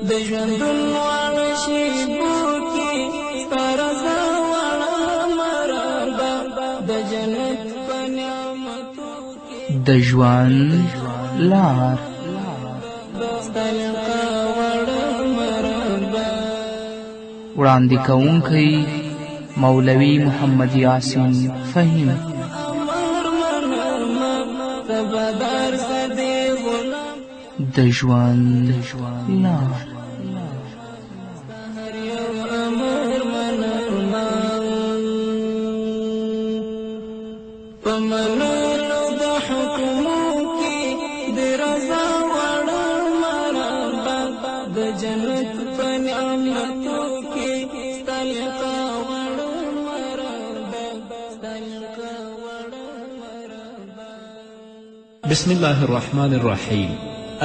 د ژوندون واړه شېبو کې ستا رضا واړه مربا د جنت په نعمتو کې د ژوند لار. ستا لقا واړه مربا. وړاندې کوونکی مولوي محمد یاسین فهیم. امر منمه تبدار سدې غلام. د ژوند لار. هر یو امر منمه په منلو د حکمو کې د رضا وړه مربا د جنت په نعمتو کې ستا لقا وړه مربا ستا لقا وړه مربا. بسم الله الرحمن الرحيم.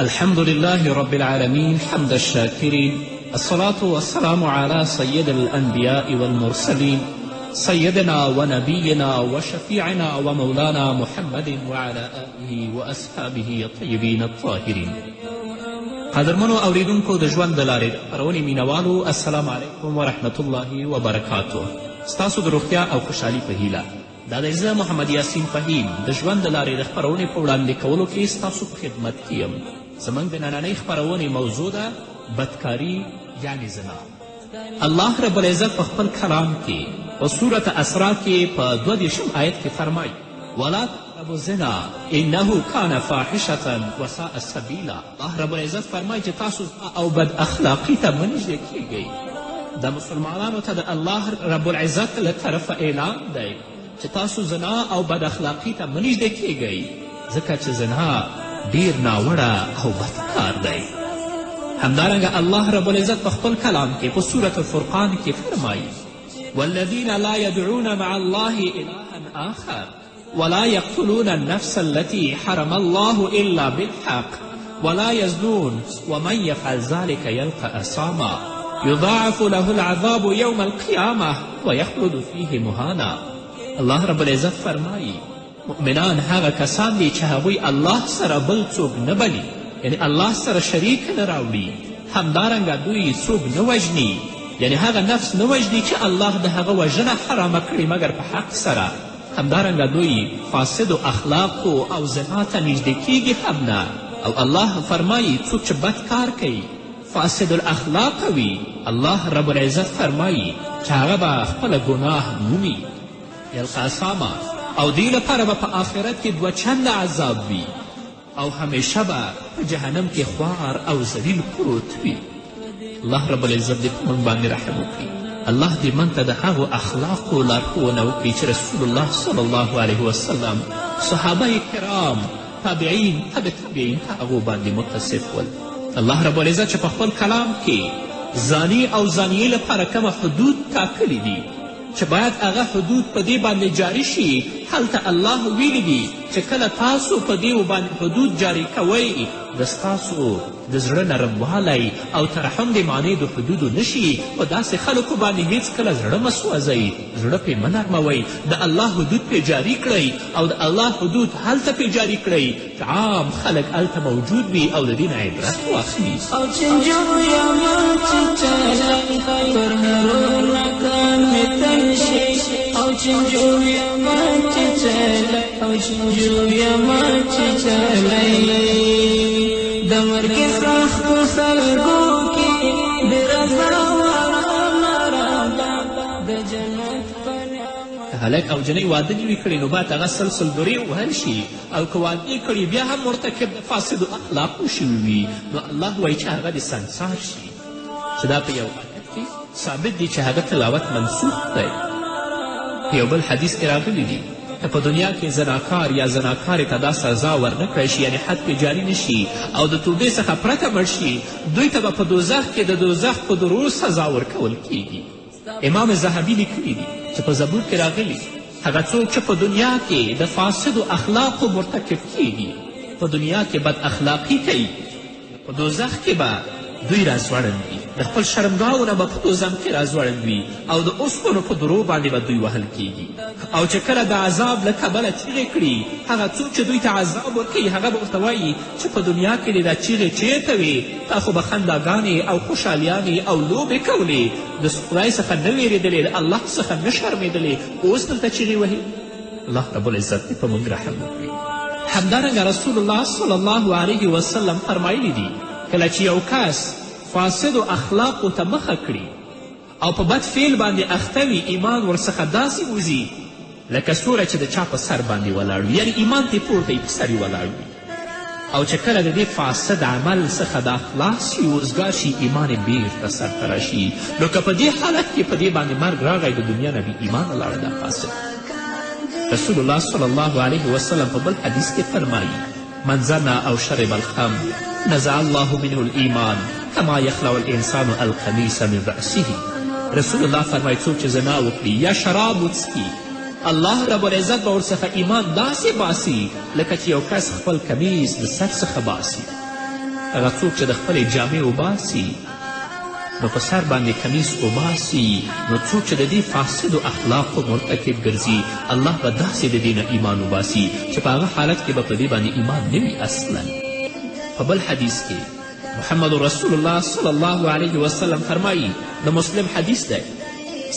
الحمد لله رب العالمين، حمد الشاكرين، الصلاة والسلام على سيد الأنبياء والمرسلين، سيدنا ونبينا وشفيعنا ومولانا محمد وعلى آله وأصحابه الطيبين الطاهرين. قدرمنو اوریدونکو، د ژوند د لارې د خپرونې مینوالو، السلام علیکم ورحمت الله وبرکاته. ستاسو د روغتیا او خوشحالي په هیله، دا دی زه محمد یاسین فهیم د ژوند د لارې د خپرونې په وړاندې کولو کې ستاسو په خدمت کې یم. زموږ د نننۍ خپرونې موضوع ده بدکاري یعنې زنا. الله رب العزت په خپل کلام کې په سورة اسرا کې په 32 آیت کې فرمایي: ولا تقربوا الزنا انه کان فاحشة وساء سبیلا. الله رب العزت فرمایي چې تاسو زنا او بد اخلاقي ته مه نږدې کیږئ. د مسلمانانو ته د الله رب العزت له طرفه اعلان دی چې تاسو زنا او بد اخلاقي ته مه نږدې کیږئ، ځکه چې زنا ډیر ناوړه او بد کار دی. همدارنګه الله رب العزت په خپل کلام کې په سورة الفرقان کې فرمایي: والذین لا يدعون مع الله إلها آخر ولا يقتلون النفس التي حرم الله إلا بالحق ولا يزنون ومن يفعل ذلك يلقى أثاما يضاعف له العذاب يوم القيامة ويخلد فيه مهانا. الله رب العزت فرمایي: مؤمنان هغه کسان دي چې هغوی الله سره بل څوک نه بلي، یعنی الله سره شریک نه راوړي. همدارنګه دوی څوک نه وژني، یعنی هغه نفس نه وژني چې الله د هغه وژنه حرامه کړې مګر په حق سره. همدارنګه دوی فاسدو اخلاقو او زنا ته نږدې کیږي هم نه. او الله فرمایي څوک چې بد کار کوي، فاسد الاخلاق وي، الله رب العزت فرمایي چې هغه به خپله ګناه مومي، یلقى اثاما، او دې لپاره به په آخرت کې دوه چنده عذاب وي او همیشه به په جهنم کې خوار او ذلیل پروت وي. الله رب العزت دې په موږ باندې رحم وکړي. الله دې موږ ته د هغو اخلاقو لارښوونه وکړي چې رسول الله صلی الله علیه وسلم، صحابه کرام، تابعین، تبع تابعین په هغو باندې متصف ول. الله رب العزت چې په خپل کلام کې زانی او زانیې لپاره کومه حدود ټاکلي دي چې باید هغه حدود په دې باندې جاري شي، هلته الله ویلي دي چې کله تاسو په دې باندې حدود جاري کوئ، د ستاسو د زړه نرموالی او ترحم دې معنی د حدودو نشي. په داسې خلکو باندې هیڅکله زړه مه سوځئ، زړه پې مه نرموئ، د الله حدود پې جاري کړئ او د الله حدود هلته پې جاري کړئ چې عام خلک هلته موجود وي او د دې نه عبرت واخلي. او چنجو یما چې چلی پر هرو ناکامې تن شي، او چنجو یما چې چلی، او چنجو یما چې چلی د مرګ سختو سلګو کې د رضا واړه مربا د جنت په نعمت. که هلک او جنۍ واده نه وي کړی نو باید هغه سل سل دورې ووهل شي، او که واده یې کړي بیا هم مرتکب د فاسدو اخلاقو شوي وي، نو الله وایي چې هغه دې سنګسار شي، چې دا په یو آیت کې ثابت دي چې هغه تلاوت منسوخ دی. په یو بل حدیث کې راغلي دي که په دنیا کې زناکار یا زناکارې ته دا سزا ورنه کړی شي، یعنې حد پې جاري نه شي او د توبې څخه پرته مړ شي، دوی ته به په دوزخ کې د دوزخ په درو سزا ورکول کیږي. امام ذهبي لیکلي دي چې په زبور کې راغلي هغه څوک چې په دنیا کې د فاسدو اخلاقو مرتکب کیږي، په دنیا کې بد اخلاقي کوي، په دوزخ کې به دوی راځوړند وي. د خپل شرمګاوو نه به په دوزخ کې راځوړند وي او د اوسپنو په درو باندې به دوی وهل کیږي. او چې کله د عذاب له کبله چیغې کړي، هغه څوک چې دوی ته عذاب ورکوي هغه به ورته وایي چې په دنیا کې دې دا چیغې چیرته وې؟ تا خو به خنداګانې او خوشحالیانې او لوبې کولې، د خدای څخه نه ویرېدلې، د الله څخه نه شرمېدلې، اوس دلته چیغې وهې؟ الله رب العزت دې په موږ رحم وکړي. همدارنګه رسول الله صلی الله علیه وسلم فرمایلي دي، کله چې یو کس فاسدو اخلاقو ته مخه کړي او په بد فعل باندې اخته وي، ایمان ورڅخه داسې وځي لکه سوری چې د چا په سر باندې ولاړ وي، یعنې ایمان ترې پورته په سر یې ولاړ وي. او چې کله د دې فاسد عمل څخه دا خلاص شي، وزګار شي، ایمان یې بیرته سرته راشي. نو که په دې حالت کې په دې باندې مرګ راغی، د دنیا نه بې ایمانه لاړه دا فاسد. رسول الله صلی الله علیه وسلم په بل حدیث کې فرمایي: من زنا او شرب الخمر نزع الله منه الایمان کما یخلع الانسان القمیص من رأسه. رسول الله فرمایي څوک چې زنا وکړي یا شراب وڅکي، الله رب العزت به ورڅخه ایمان داسې باسي لکه چې یو کس خپل کمیس د سر څخه باسي. هغه څوک چې د خپلې جامې وباسي نو په سر باندې کمیس وباسي، نو څوک چې د دې فاسدو اخلاقو مرتکب ګرځي، الله به داسې د دې نه ایمان وباسي چې په هغه حالت کې به په دې باندې ایمان نه وي اصلا. په بل حدیث کې محمد رسول الله صلی الله علیه وسلم فرمایي، د مسلم حدیث دی: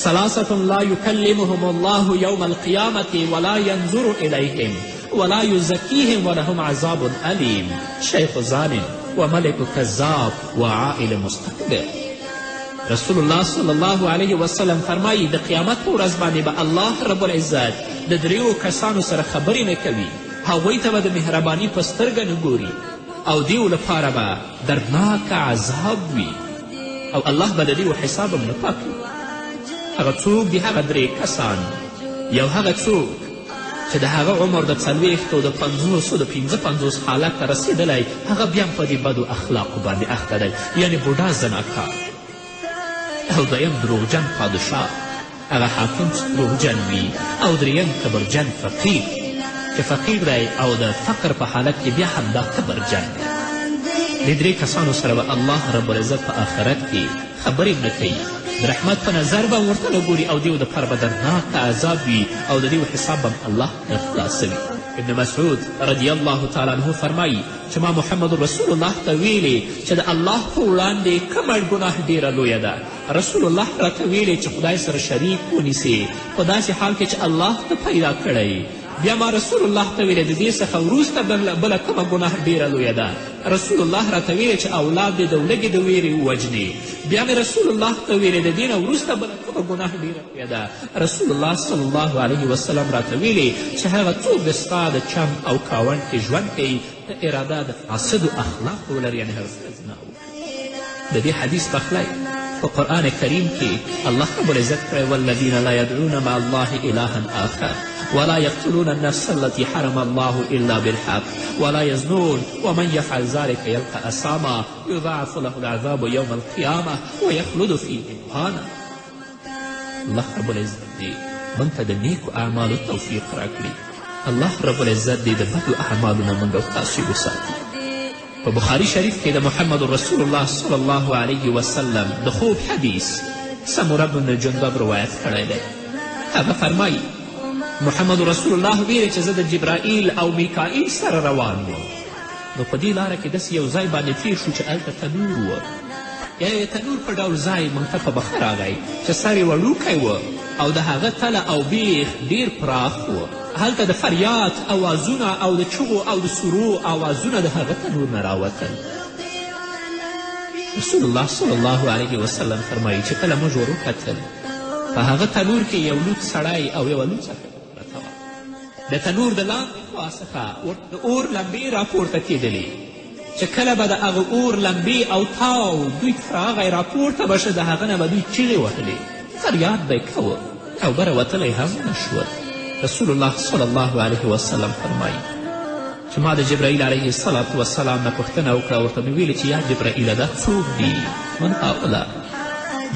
ثلاثة لا يكلمهم الله يوم القيامة ولا ينظر إليهم ولا يزكيهم ولهم عذاب أليم، شیخ زان وملک کذاب وعائل مستکبر. رسول الله صلی الله علیه وسلم فرمایي د قیامت په ورځ باندې به الله رب العزت د دریو کسانو سره خبرې نه کوي، هغوی ته به د مهرباني په سترګه نه ګوري او دیو لپاره به دردناک عذاب وي او الله به د دیو حساب هم نه پاکوي. هغه څوک دي؟ هغه درې کسان. یو هغه څوک چې د هغه عمر د 40، د 50، د 55 حالت ته رسېدلی، هغه بیا هم په دې بدو اخلاقو باندې اخته دی، یعنې بوډا زناکار. او دویم دروغجن پادشاه، هغه حاکم چې دروغجن وي. او دریم کبرجن فقیر، چې فقیر دی او د فقر په حالت کې بیا هم دا کبرجن دی. دې درې کسانو سره به الله رب العزت په آخرت کې خبرې نه کوي، د رحمت په نظر به ورته نه ګوري او دیو دپاره به دردناک عذاب وي او د دیو حساب به الله نه خلاصوي. ابن مسعود رضی الله تعالی عنه فرمایي چې ما محمد رسول الله ته ویلې چې د الله په وړاندې کومه ګناه ډېره لویه ده. رسول الله راته ویلې چې خدای سره شریک ونیسې په داسې حال کې چې الله ته پیدا کړی. بیا ما رسول الله ته ویلې د دې څخه وروسته بله کومه ګناه ډېره لویه ده. رسول الله راته ویلې چې اولاد دې د ولږې د ویرې ووژنې. بیا مې رسول الله ته ویلې د دې نه وروسته بله کومه ګناه ډېره لویه ده. رسول الله صلی الله علیه وسلم راته ویلې چې هغه څوک د ستا د چم او کاونډ کې ژوند کوي ته اراده د فاسدو اخلاقو ولري، یعنې هغه سره زنا وکړي. د دې حدیث پخلی په قرآن کریم کې الله رب العزت کړی: والذین لا يدعون مع الله إلها آخر ولا يقتلون النفس التي حرم الله إلا بالحق ولا يزنون ومن يفعل ذلك يلقى أثاما يضاعف له العذاب يوم القيامة ويخلد فيه مهانا. الله رب العزت دې موږ ته د نیکو اعمالو توفیق راکړي. الله رب العزت دې د بدو اعمالو نه موږ او تاسو وساتي. په بخاري شریف کې د محمد رسول الله صلی الله علیه وسلم د خوب حدیث سمره بن جندب روایت کړی دی. هغه فرمایي محمد رسول الله ویلې چې زه د جبرائیل او میکائیل سره روان وم، نو په دې لاره کې داسې یو ځای باندې تېر شو چې هلته تنور و، یا یې تنور په ډول ځای موږ ته په مخه راغی چې سر یې وړوکی و او د هغه تله او بیخ ډېر پراخ و. هلته د فریاد اوازونه او د چغو او د سورو اوازونه د هغه تنور نه راوتل. رسول الله صلی الله علیه وسلم فرمایي چې کله موږ ور وکتل په هغه تنور کې یو لوڅ سړی او یوه لوڅه ښځه پرته وه. د تنور د لاندې خوا څخه د اور لمبې راپورته کېدلې چې کله به د هغه اور لمبې او تاو دوی ته راغی راپورته به شه، د هغه نه به دوی چیغې وهلې، فریاد به یې کوه او بره وتلی هم نه شول. رسول الله صلی الله علیه وسلم فرمایي چې ما د جبرائیل علیه الصلاة والسلام نه پوښتنه وکړه، ورته مې ویلې چې یا جبرائیله دا څوک دي؟ من هؤلاء؟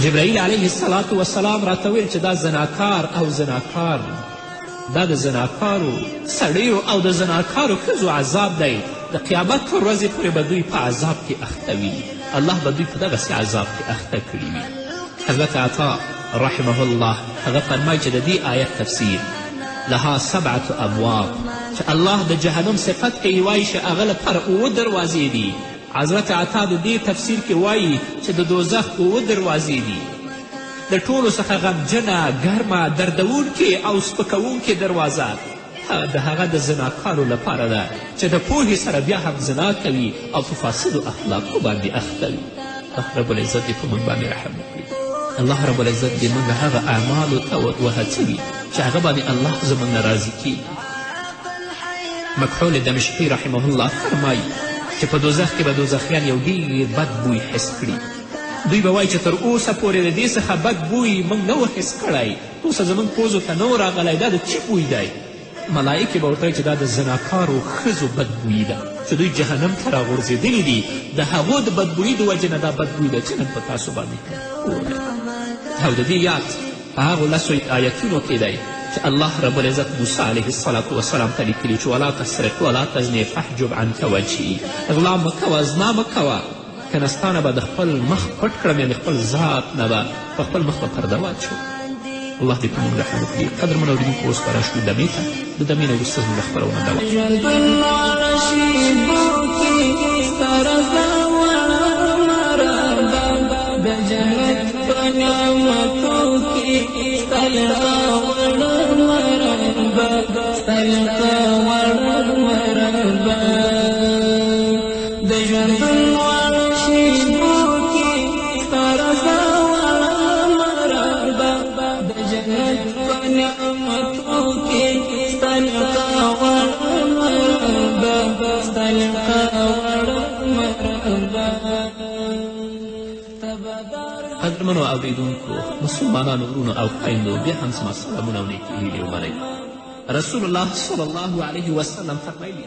جبرائیل علیه الصلاة والسلام راته ویل چې دا زناکار او زناکار، دا د زناکارو سړیو او د زناکارو ښځو عذاب دی، د قیامت تر ورځې پورې به دوی په عذاب کې اخته وي. الله به دوی په دغسې عذاب کې اخته کړي وي. حضرت عطا رحمه الله هغه فرمایي چې د دې آیت تفسیر لها سبعة ابواب، چې الله د جهنم صفت کوي، وایي چې هغه لپاره اووه دروازې دي. حضرت عطا د دې تفسیر کې وایي چې د دوزخ اووه دروازې دي. د ټولو څخه غمجنه، ګرمه، دردوونکې او سپکوونکې دروازه د هغه د زناکارو لپاره ده چې د پوهې سره بیا هم زنا کوي او په فاسدو اخلاقو باندې اخته وي. الله رب العزت دې په موږ باندې رحم وکړي. الله رب العزت دې موږ هغه اعمالو ته وهڅوي چې هغه باندې الله زموږ نه راضي کیږي. مکحول دمشقي رحمه الله فرمایي چې په دوزخ کې به دوزخیان یو ډېر بد بوی حس کړي. دوی به وایي چې تر اوسه پورې له دې څخه بد بوی موږ نه و حس کړی، تر اوسه زموږ پوزو ته نه و راغلی، دا د څه بوی دی؟ ملایکې به ورته وایي چې دا د زناکارو ښځو بدبویي ده چې دوی جهنم ته راغورځېدلي دي، د هغو د بدبویي د وجې نه دا بدبوی ده چې نن په تاسو باندې کوم. او د دې یاد په هغو لسو آیتونو کې دی چې الله رب العزت موسی علیه الصلاة وسلام ته لیکلي چې ولا تسرق ولا تزني فاحجب عنک وجهي، غلا مه کوه، زنا مه کوه، که نه ستا نه به د خپل مخ پټ کړم، یعنې خپل ذات نه به په خپل مخ به پرده واچوم. الله دې په موږ رحم وکړي. قدرمن اورېدونکو، اوس به راشو دمې ته، د دمې نه وروسته زموږ خپرونه دوام. ژوندون واړه شېبو کې ستا رضا غواړم ربه، د جنت په نعمتو کې ستا لقا غواړم ربه، ستا لقا غواړم ربه. د ژوندون واړه شېبو کې ستا رضا غواړم ربه، د جنت په نعمتو کې ستا لقا غواړم ربه، ستا لقا غواړم ربه. قدرمنو اورېدونکو، مسلمانانو وروڼو او خویندو، بیا هم زما سلامونه او نیکې هیلې ومنئ. رسول الله صلی الله علیه وسلم فرمایلي،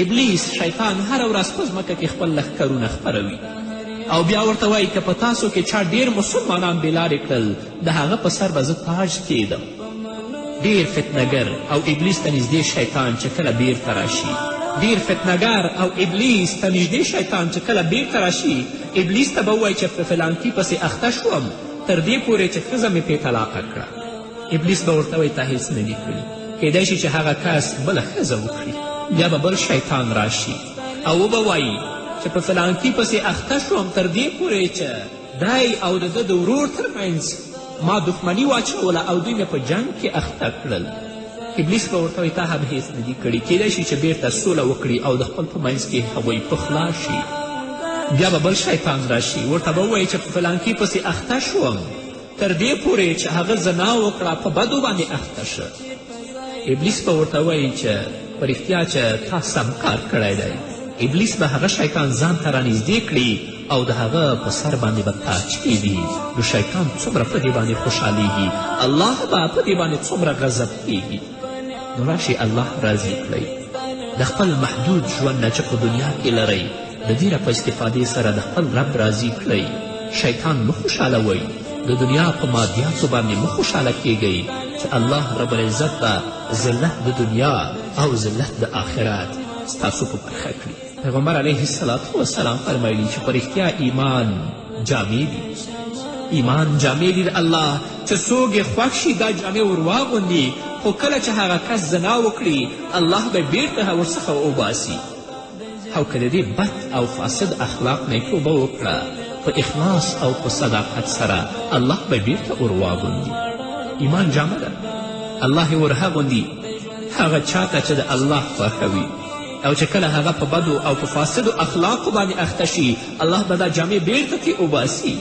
ابلیس شیطان هره ورځ په ځمکه کې خپل لښکرونه خپروي او بیا ورته وایي که په تاسو کې چا ډېر مسلمانان بې لارې کړل، د هغه په سر به زه تاج کیدم. ډېر فتنهګر او ابلیس ته نږدې شیطان چې کله بیرته راشي، ډېر فتنهګر او ابلیس ته نږدې شیطان چې کله بیرته راشي، ابلیس ته به ووایي چې په فلانکي پسې اخته شوم تر دې پورې چې ښځه مې پرې طلاقه کړه. ابلیس به ورته وایي تا هیڅ نه دي کړي، کیدای شي چې هغه کس بله ښځه وکړي. بیا به بل شیطان راشي او وبه وایي چې په فلانکي پسې اخته شوم تر دې پورې چې دی او د ده د ورور ترمنځ ما دښمني واچوله او دوی مې په جنګ کې اخته کړل. ابلیس به ورته وایي تا هم هیڅ نه دي کړي، کیدای شي چې بیرته سوله وکړي او د خپل په منځ کې هغوی پخلا شي. بیا به بل شیطان راشي ورته به ووایي چې په فلانکي پسې اخته شوم تر دې پورې چې هغه زنا وکړه، په بدو باندې اخته شه. ابلیس به ورته وایي چې په رښتیا چې تا سم کار کړی دی. ابلیس به هغه شیطان ځان ته رانږدې کړي او د هغه په سر باندې به تاج کیږي. نو شیطان څومره په دې باندې خوشحالیږي، الله به په دې باندې څومره غضب کیږي. نو راشي الله راضي کړئ د خپل محدود ژوند نه چې په دنیا کې لرئ، د دې نه په استفادې سره د خپل رب راضي کړئ. شیطان مه خوشحالوئ، د دنیا په مادیاتو باندې مه خوشحاله کیږئ چې الله رب العزت به ذلت د دنیا او ذلت د آخرت ستاسو په برخه کړي. پیغمبر علیه الصلاة والسلام فرمایلي چې په رښتیا ایمان جامې دي، ایمان جامې دي د الله چې څوک یې خوښ شي دا جامې ور واغوندي، خو کله چې هغه کس زنا وکړي الله به بیرته ورڅخه وباسي. او که د دې بد او فاسد اخلاق نه یې توبه وکړه په اخلاص او په صداقت سره، الله به بیرته ور واغوندي. ایمان جامه ده، الله یې ور اغوندي هغه چاته چې د الله خوښوي، او چې کله هغه په بدو او په فاسدو اخلاقو باندې اخته شي، الله به دا جامې بیرته ترې وباسي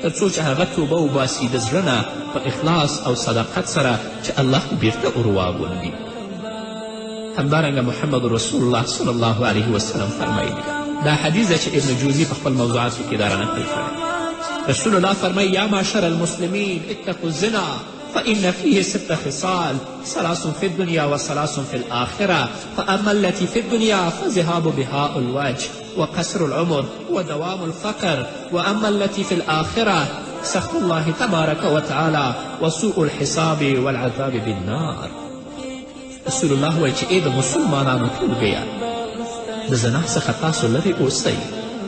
تر څو چې هغه توبه وباسي د زړه نه په اخلاص او صداقت سره چې الله بیرته ور واغوندي. همدارنګه محمد رسول الله صلی الله علیه وسلم فرمایلي، دا حدیث ده چې ابن جوزي په خپل موضوعاتو کې دا رانقل کړی. رسول الله فرمایي یا معشر المسلمین اتقوا الزنا فإن فيه ست خصال، ثلاث في الدنيا وثلاث في الآخرة، فأما التي في الدنيا فذهاب بهاء الوجه وقصر العمر ودوام الفقر، وأما التي في الآخرة سخط الله تبارك وتعالى وسوء الحساب والعذاب بالنار. رسول الله وایي چې ای د مسلمانانو ټولګیه، د زنا څخه تاسو لرې اوسئ.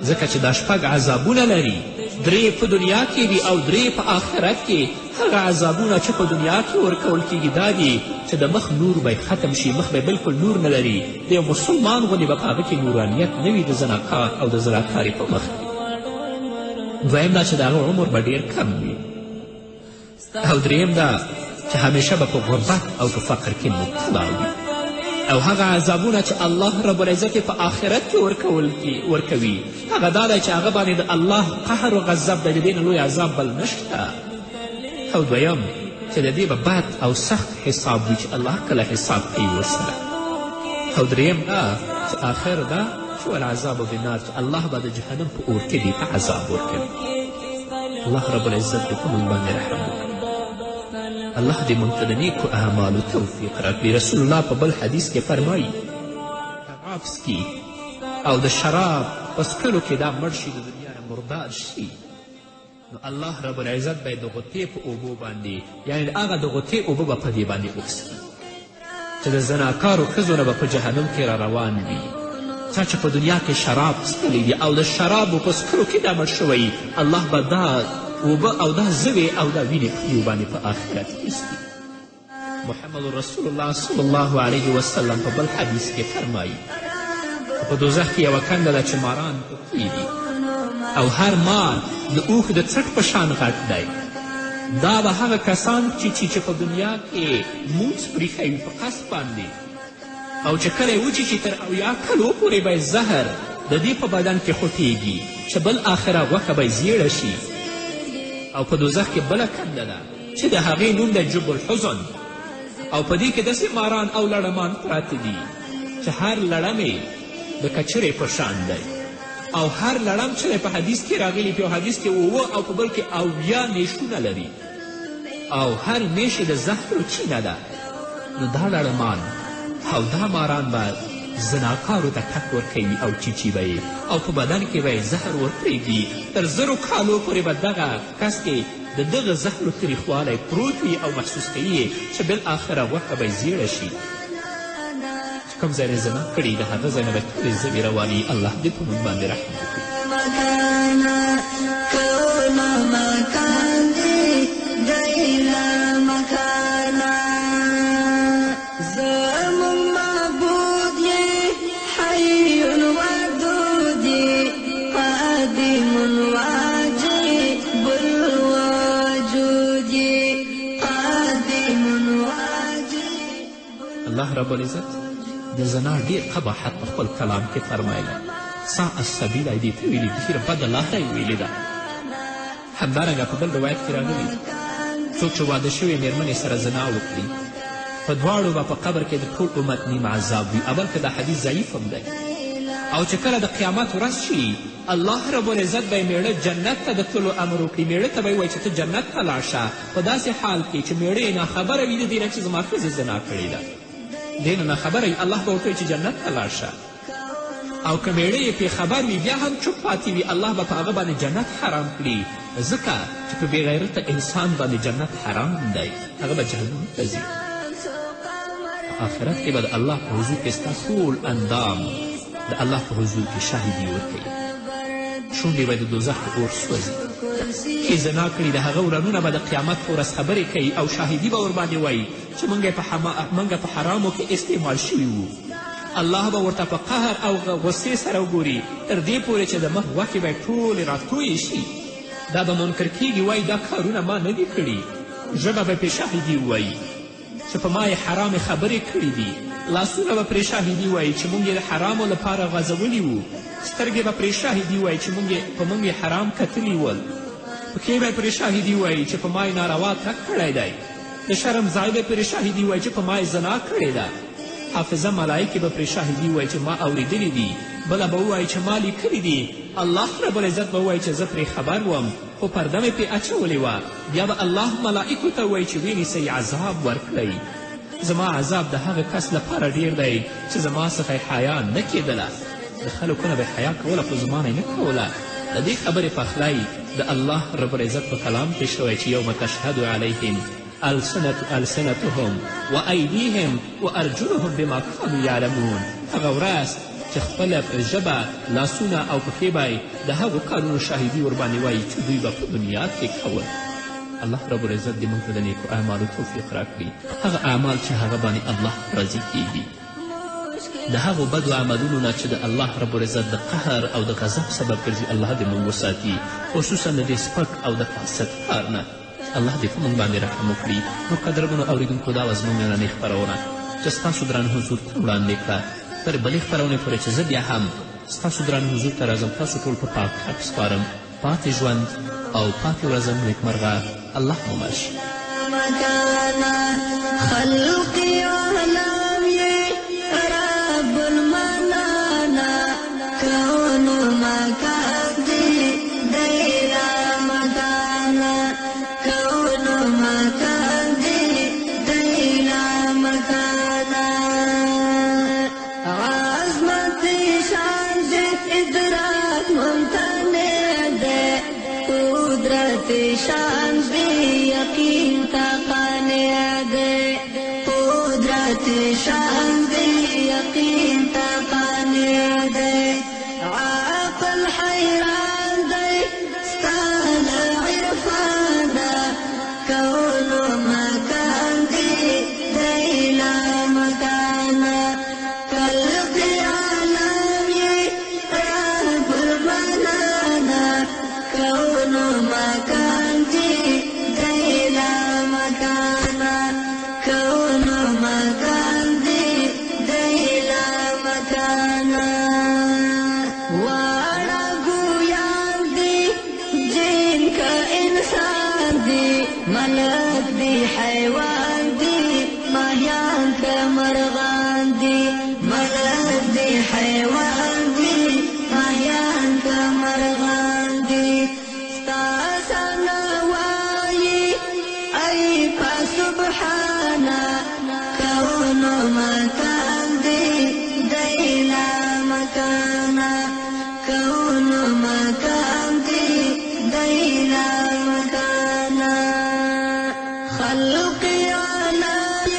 ځکه چې دا شپږ عذابونه لري، درې په دنیا کې دي او درې په آخرت کې. هغه عذابونه چې په دنیا کې ورکول کیږي دا دي چې د مخ نور به ختم شي، مخ به بلکل نور نه لري، د یو مسلمان غوندې به په هغه کې نورانیت نه وي د زناکار او د زناکارې په مخ کې. دویم دا چې د هغه عمر به ډېر کم وي، او دریم دا چې همیشه به په غربت او په فقر کې مبتلا وي. او هغه عذابونه چې الله رب العزت په آخرت کې ورکوي هغه دا دی چې هغه باندې د الله قهر و غضب دی، د دې نه لوی عذاب بل نشته. او دویم چې د دې به بد او سخت حساب وي چې الله کله حساب کوي ورسره. او دریم دا چې آخر دا چې والعذاب بالنار، چې الله به د جهنم په اور کې دې ته عذاب ورکوي. الله رب العزت دې په موږ باندې رحم وکړي، الله دې موږ ته د نیکو اعمالو توفیق راکړي. رسول الله په بل حدیث کې فرمایي شراب څکي او د شراب په څکلو کې دا مړ شي، د دنیا نه مردار شي، نو الله رب العزت به یې د غوطې په اوبو باندې، یعنې هغه د غوطې اوبه به په دې باندې وڅکي چې د زناکارو ښځو نه به په جهنم کې را روان وي. چا چې په دنیا کې شراب څکلی دي او د شرابو په څکلو کې دا مړ شوی، الله به دا اوبه او دا زوې او دا وینې په دیو باندې په آخرت کې څکي. محمد رسول الله صلی الله علیه وسلم په بل حدیث کې فرمایي په دوزخ کې یوه کنده ده چې ماران پکې دي او هر مار د اوښ د څټ په شان غټ دی. دا به هغه کسان چیچي چې په دنیا کې لمونځ پریښی وي په قصد باندې، او چې کله یې وچیچي تر 70 کلو پورې به یې زهر د دې په بدن کې خوټیږي چې بل آخره غوښه به یې زیړه شي. او په دوزخ کې بله کنده ده چې د هغې نوم دی جب الحزن، او په دې کې داسې ماران او لړمان پراته دي چې هر لړم یې د کچرې په شان دی، او هر لړم چې دی په حدیث کې راغلي، په یو حدیث کې 7 او په بل کې 70 نیشونه لري، او هر نیش یې د زهرو چینه ده. نو دا لړمان او دا ماران به زناکارو ته ټک ورکوي او چیچي به یې، او په بدن کې به یې زهر ورپرېږدي. تر 1000 کالو پورې به دغه کس کې د دغه زهرو تریخوالی پروت وي او محسوس کوي یې چې بالاخره غوښه به یې زیړه شي. چې کوم ځای یې زنا کړي د هغه ځای نه به ټولې زوې رواني. الله دې په موږ باندې رحم وکړي. الله رب العزت د زنا ډېر قباحت په خپل کلام کې فرمایلی، ساء السبیل یې دې ته ویلي، ډېره بده لاره یې ویلې ده. همدارنګه په بل روایت کې راغلي څوک چې واده شوې میرمنې سره زنا وکړي په دواړو به په قبر کې د ټول امت نیم عذاب وي. اول که دا حدیث ضعیف هم دی. او چې کله د قیامت ورځ شي الله رب العزت به یې میړه جنت ته د تللو امر وکړي، میړه ته به یې ووایي چې ته جنت ته لاړ شه، په داسې حال کې چې میړه یې ناخبره وي د دې نه چې زما ښځې زنا کړې ده، دې نه ناخبره وي، الله به ورته وایي چې جنت ته لاړ شه. او که میړه یې پرې خبر وي بیا هم چوپ پاتې وي، الله به په هغه باندې جنت حرام کړي، ځکه چې په بېغیرته انسان باندې جنت حرام دی، هغه به جهنم ته ځي. په آخرت کې به د الله په حضور کې ستا ټول اندام د الله په حضور کې شاهدي ورکوي، شونډې به د دوزخ په اور سوځي. چې زنا کړي د هغه ورنونه به د قیامت په ورځ خبرې کوي او شاهدي به ورباندې وایي چې موږ په حرامو کې استعمال شوي وو. الله به ورته په قهر او غصې سره وګوري تر دې پورې چې د مخ غوښې به یې ټولې راتویې شي. دا به منکر کیږي، وایي دا کارونه ما نه دي کړي. ژبه به پرې شاهدي ووایي چې په ما یې حرامې خبرې کړي دي. لاسونه به پرې شاهدي وایي چې موږ یې د حرامو لپاره غځولي وو. سترګې به پرې شاهدي وایي چې په موږ یې حرام کتلي ول. پښې به پرې شاهدي وایي چې په ما یې ناروا تګ کړی دی. د شرم ځای به پرې شاهدي وایي چې په ما یې زنا کړې ده. حافظه ملایکې به پرې شاهدي ووایي چې ما اورېدلي دي. بله به ووایي چې ما لیکلي دي. الله رب العزت به ووایي چې زه پرې خبر وم خو پرده مې پرې اچولې وه. بیا به الله ملایکو ته ووایي چې ویې عذاب ورکړئ. زما عذاب د هغه کس لپاره ډېر دی چې زما څخه یې حیا نه کېدله. د خلکو نه به یې حیا کوله خو زما نه یې نه کوله. د دې خبرې پخلی د الله رب العزت په کلام کې شوی چې یوم تشهد علیهم ألسنتهم وأيديهم وأرجلهم بما كانوا يعلمون. هغه ورځ چې خپله ژبه، لاسونه او پښې به یې د هغو کارونو شاهدي ورباندې وایي چې دوی به په دنیا کې کول. الله رب العزت دې موږ ته د نیکو اعمالو توفیق راکړي، هغه اعمال چې هغه باندې الله راضي کیږي، د هغو بدو عملونو نه چې د الله رب العزت د قهر او د غضب سبب ګرځي الله دې موږ وساتي، خصوصا د دې سپک او د فاسد کار نه. الله دې په موږ باندې رحم وکړي. نو قدرمنو اورېدونکو، دا وه زموږ نننۍ خپرونه چې ستاسو درانه حضور ته وړاندې کړه. تر بلې خپرونې پورې چې زه بیا هم ستاسو درانه حضور ته راځم، تاسو ټول په پاک رب سپارم. پاتې ژوند او پاتې ورځم نیکمرغه. الله مو مل شه. شان دی یقین تا قانع دی، قدرت شان دی یقین تا قانع دی، عقل حیران دی ستا له عرفانه، کون مکان دی دی لا مکانه، خلق عالم یې رب المنانه، کون مکان دی دی لا مکانه، کون مکان دی دی لا مکانه. واړه ګویان دي جن که انسان دي، ملک دي حیوان دي، ماهیان که مرغان دي، ملک دي حیوان دي، ماهیان که مرغان دي، ستا ثنا وایي ای په سبحانه، کون مکان دی دی لا مکانه، کون مکان دی دی لا مکانه، خلق عالم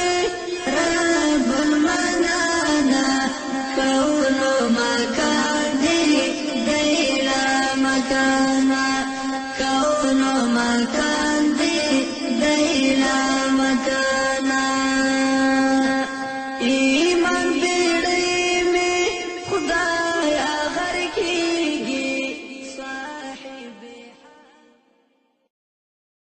رب المنانه، کون مکان دی دی لا مکانه، کون مکان دی دی لا